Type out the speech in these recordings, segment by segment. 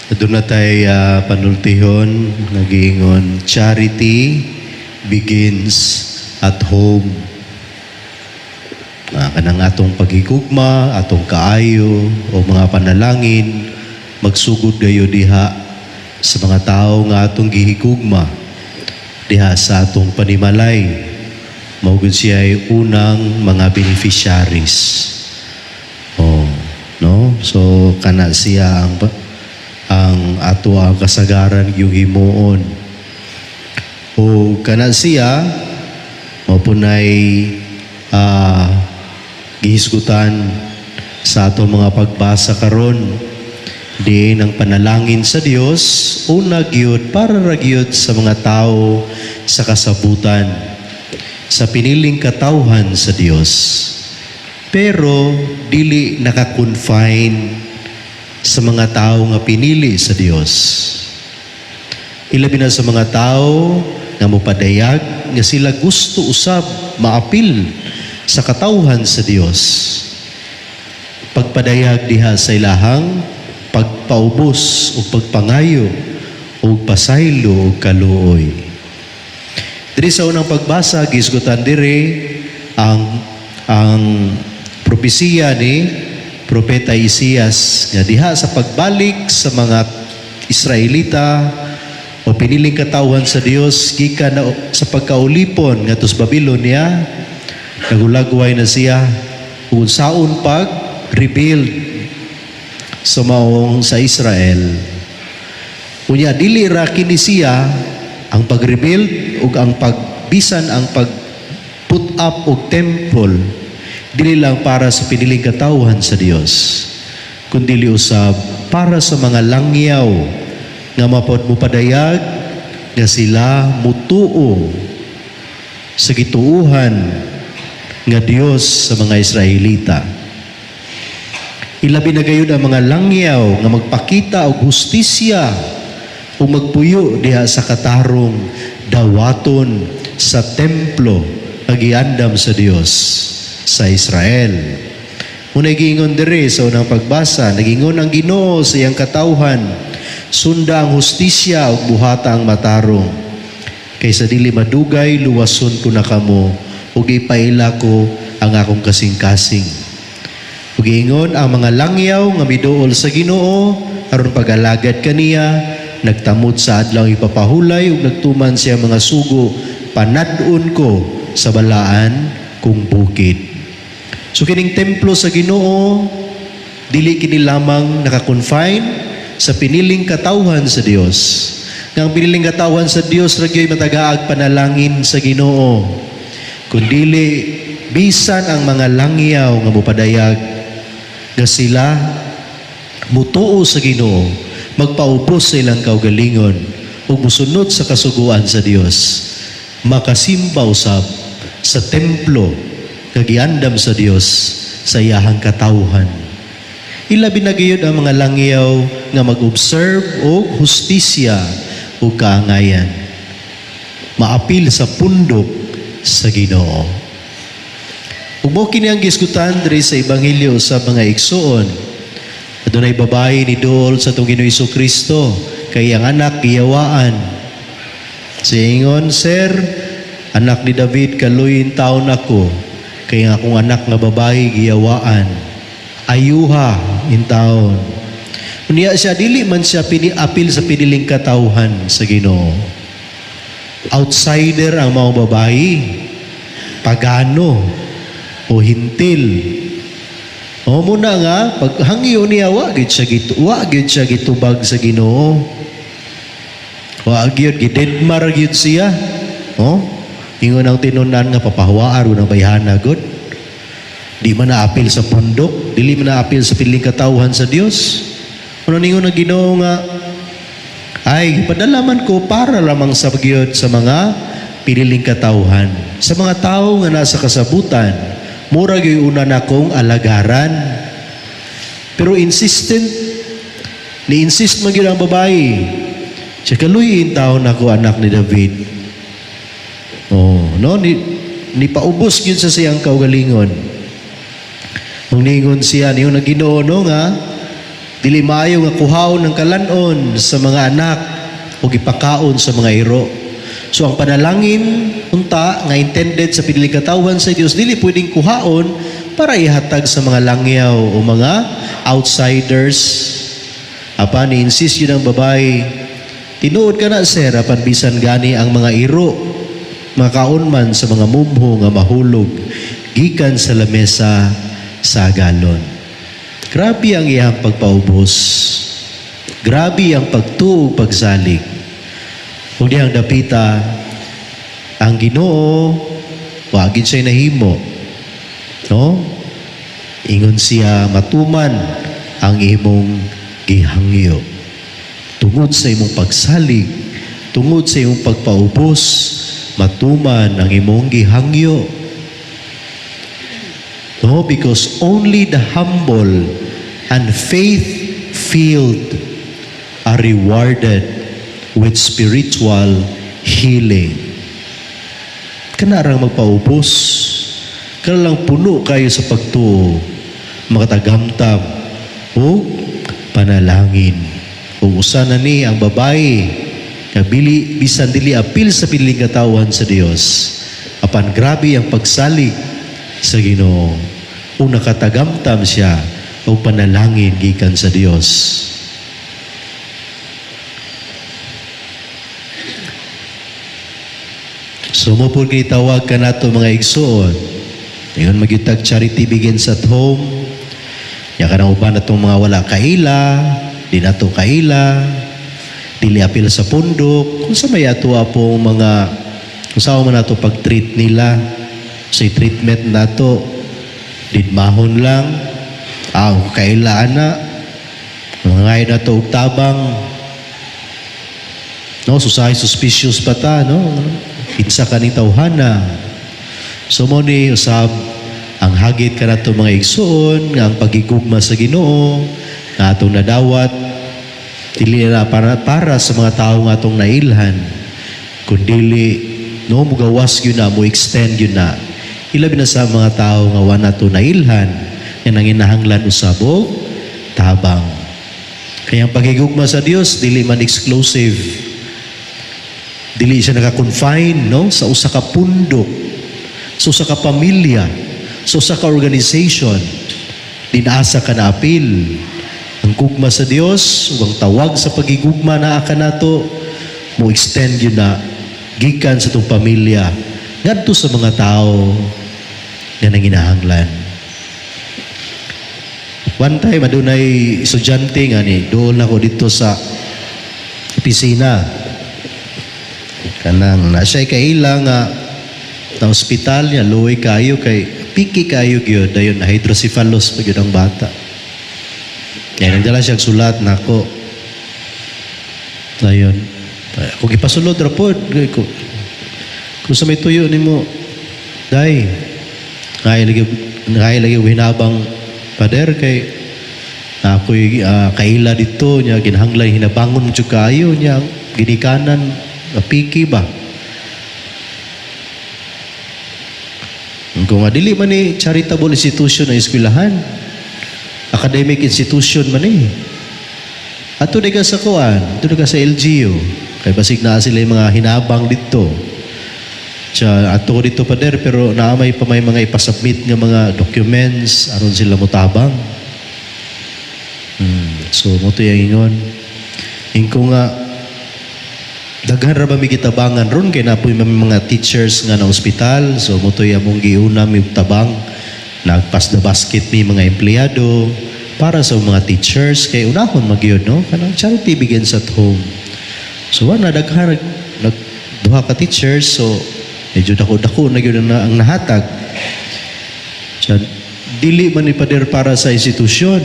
Doon na tayo panultihon, nagiingon, "Charity begins at home." Kanang atong paghigugma, atong kaayo, o mga panalangin, magsugod gayo diha sa mga tao nga atong gihigugma, diha sa atong panimalay. Mao gud siya ay unang mga beneficiaries. Oh, no? So kana siya ang ato ang kasagaran yung himuon. O kana siya mao punay gihisgutan sa atong mga pagbasa karon, diin ang panalangin sa Dios una gyud para ra gyud sa mga tao sa kasabutan, sa piniling katawhan sa Dios, pero dili naka-confine sa mga tao nga pinili sa Dios. Ilabi na sa mga tao nga mopadayag nga sila gusto usab maapil sa katawhan sa Dios. Pagpadayag diha sa ilahang pagpaubos o pagpangayo o pasaylo o kaluoy. Diri sa unang pagbasa, gisgutan diri ang propesiya ni Propeta Isaias nga diha sa pagbalik sa mga Israelita o piniling katawhan sa Dios gikan na sa pagkaulipon ngadto sa Babylonia, nagulagway na siya kung saon pag rebuild sa maong sa Israel. Unya dili ra kini siya ang pag-rebuild ug ang pagbisan ang pag put up og temple, dili lang para sa piniling katawhan sa Dios, kundi usab para sa mga langyaw nga mapod mopadayag nga sila mutuo sa gituuhan nga Dios sa mga Israelita. Ilabi na gayud ang mga langyaw nga magpakita og hustisya ug magpuyo diha sa katarong dawaton sa templo nga giandam sa Dios sa Israel. Unay giingon diri sa unang pagbasa, nagingon ang Ginoo sa iyang katawhan, "Sunda ang hustisya ug buhata ang matarong. Kay sa dili madugay, luwason ko na kamo ug ipaila ko ang akong kasing-kasing." Ug giingon ang mga langyaw nga miduol sa Ginoo aron pag-alagad kaniya, nagtamod sa adlaw ipapahulay ug nagtuman siya mga sugo, panad-on ko sa balaan kong bukid. So kining templo sa Ginoo, dili kini lamang naka-confine sa piniling katawhan sa Dios. Nga ang piniling katawhan sa Dios ra gyoy matagaag panalangin sa Ginoo. Kundili bisan ang mga langyaw nga mopadayag nga sila mutuo sa Ginoo, magpaubos sa ilang kaugalingon ug musunod sa kasuguan sa Dios, makasimba usab sa templo nga giandam sa Dios sa iyahang katawhan. Ilabi na gayud ang mga langyaw nga mag-observe og hustisya ug kaangayan, maapil sa pundok sa Ginoo. Ug mao kini ang gisgutan diri sa Ebanghelyo sa mga igsuon. Adunay babae ni duol sa atong Ginoo Kristo kay ang anak giyawaan. Siya ingon, "Sir, anak ni David, kaluyin taon ako kay ang akong anak nga babae giyawaan. Ayuha in taon." Unya siya dili man siya piniapil sa piniling katawhan sa Ginoo. Outsider ang mga babae, pagano o Hentil. O muna nga pag hangyo niya, wa gyud siya gitubag sa Ginoo. Wa gyud, gidedmar gyud siya. Oh, ingon ang tinunan nga papahuwaan ang bayhana gud. Di man naapil sa pundok, dili man naapil sa piling katawhan sa Dios. Ano ningon ang Ginoo nga ay padala man ko para lamang sa gyud sa mga piniling katawhan. Sa mga tao nga nasa kasabutan, mura gyud una nakong alagaran. Pero insistent, ni-insist man gyud ang babae. Siya, "Kaluyin taon ako, anak ni David." Oh, no, ni paubos gyud sa siyang kaugalingon. Kung ningon siya, niyon ang Ginoo no nga Dili maayo nga kuhaon ang kalan-on sa mga anak o ipakaon sa mga iro. So ang panalangin unta nga intended sa piniling katawhan sa Dios, dili pwedeng kuhaon para ihatag sa mga langyaw o mga outsiders. Apan ni-insist gyud ang babae, "Tinuod kana, sir, apan bisan gani ang mga iro makaon man sa mga mumho nga mahulog gikan sa lamesa sa agalon." Grabe ang iyang pagpaubos. Grabe ang pagtuo, pagsalig. Ug dihang dapita ang Ginoo, wa gyud siya nahimo. No? Ingon siya, "Matuman ang imong gihangyo. Tungod sa imong pagsalig, tungod sa imong pagpaubos, matuman ang imong gihangyo." No, because only the humble and faith-filled are rewarded with spiritual healing. Kana rang magpaubos, kana lang puno kayo sa pagtuo, makatagamtam o panalangin. Ug usa na ni ang babae nga bili bisan dili apil sa piniling katawhan sa Dios, apan grabe ang pagsalig sa Ginoo. Ug nakatagamtam siya og panalangin gikan sa Dios. So mao po gitawag ka nato, mga igsuon. Ingon magyutag charity begins at home. Ya kanang uban atong mga wala kaila, di nato kaila, dili apil sa pundok, kung sa may ato pong mga kung saan man nato pag-treat nila sa treatment nato, didmahon lang, aw kaila ana, mga ngayon nato og tabang, no, susahay suspicious pa ta, no? Kinsa kaning tawhana? So mo ni usab ang hagit kanato, mga igsuon, nga ang pagigugma sa Ginoo nga atong nadawat, dili na para sa mga tawo nga atong nailhan, kundili, no, mugawas gyud na, mo extend gyud na, ilabi na sa mga tawo nga wa nato nailhan nga nanginahanglan usab og tabang. Kaya ang pagigugma sa Dios dili man exclusive, dili siya naka-confine, no, sa usa ka pundok, sa usa ka pamilya, sa usa ka organization. Dinaasa ka na apil. Ang gugma sa Dios ug ang tawag sa pagigugma naa kanato mo extend gyud na gikan sa atong pamilya ngadto sa mga tao nga nanginahanglan. One time, adunay estudyante nga ni doon ako dito sa opisina. Kanang na siya kaila nga na ospital niya, luoy kayo kay piki kayo gyud, dayon na hydrocephalus pa gyud ang bata. Kaya nagdala siya og sulat nako. Dayon ako gipasulod ra pod ko. Kung sa may tuyo nimo, day, ngay lagi hinabang, pader, kay ako'y kaila dito niya, ginhanglay hinabangon jud kaayo niya ginikanan, piki ba. Kung nga dili man ni charitable institution ang eskwelahan, academic institution man eh. Ato di ka sa kuan, ato di ka sa LGU. Kay basig na sila yung mga hinabang dito. Siya, ato ko dito, pader, pero naamay pa may mga ipasubmit nga mga documents aron sila motabang. So mo to yung ingon. Ingko nga daghan ra ba mi gitabangan ron kay napoy may mga teachers nga na ospital, so mo to among giuna mi og tabang, nagpass the basket mi mga empleyado para sa mga teachers kay unahon magyud, no, kanang charity begins at home. So wala daghan nag duha ka teachers, so medyo dako-dako na gyud ang nahatag. So, dili man ni, pader, para sa institusyon.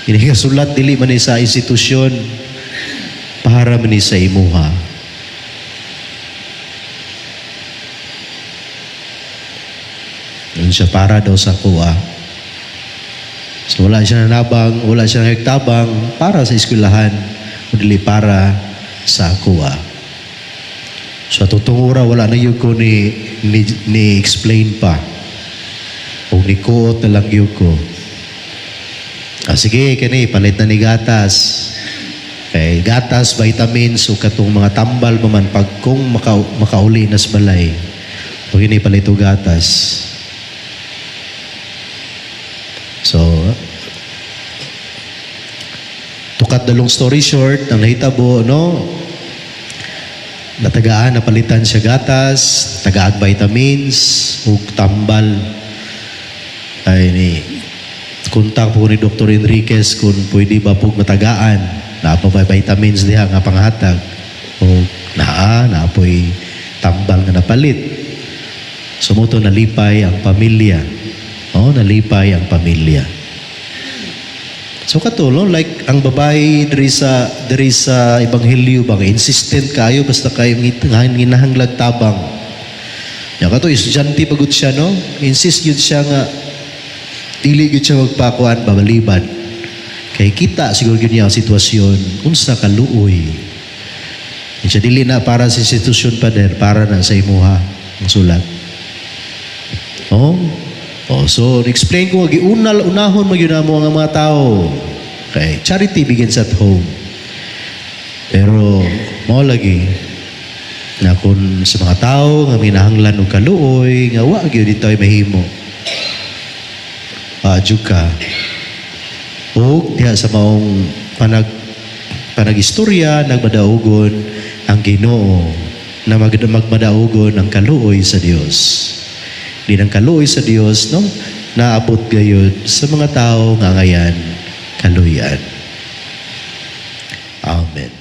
Ini kasulat dili man ni sa institusyon, para man ni sa imuha. Yun siya, para daw sa kuha. So wala siya nanabang, wala siya nagtabang para sa eskwelahan, kundi para sa kuha. So atong tungura, wala na gyud ko ni explain pa. O ni kuot na lang gyud ko. Ah, sige, kani palit na ni gatas. Kay gatas, vitamins, ug katong mga tambal pa man pag kung makauli na sa balay. O kini palit og gatas. So, to cut the long story short, ang nahitabo, no, natagaan, napalitan siya gatas, tagaag vitamins, ug tambal. Ay ni, kontak po ni Dr. Enriquez kung pwede ba po matagaan. Naa pa ba vitamins diha nga panghatag? O naa po'y tambal nga napalit. So mao to, nalipay ang pamilya. Oh, nalipay ang pamilya. So kato, no, like ang babae diri sa ebanghelyo ba, nga insistent kayo basta kayo nginahanglag tabang. Ya kato estudyante pagud siya, no? Insist gyud siya nga dili gyud siya magpakuan babaliban. Kay kita siguro gyud niya ang sitwasyon unsa kaluoy. Siya dili na para sa institusyon, pader, para na sa imuha ang sulat. Oh. Oh, so explain ko nga giuna unahon man gyud namo ang mga tao. Kay charity begins at home. Pero mao lagi na kung sa mga tao nga minahanglan og kaluoy nga wa gyud dito ay mahimo. Ah, ka. O diha sa maong panagistorya, nagmadaugon ang Ginoo na magmadaugon ang kaluoy sa Dios. Di ng kaluoy sa Dios, no? Naabot gayud sa mga tao nga ngayan kaluyan. Amen.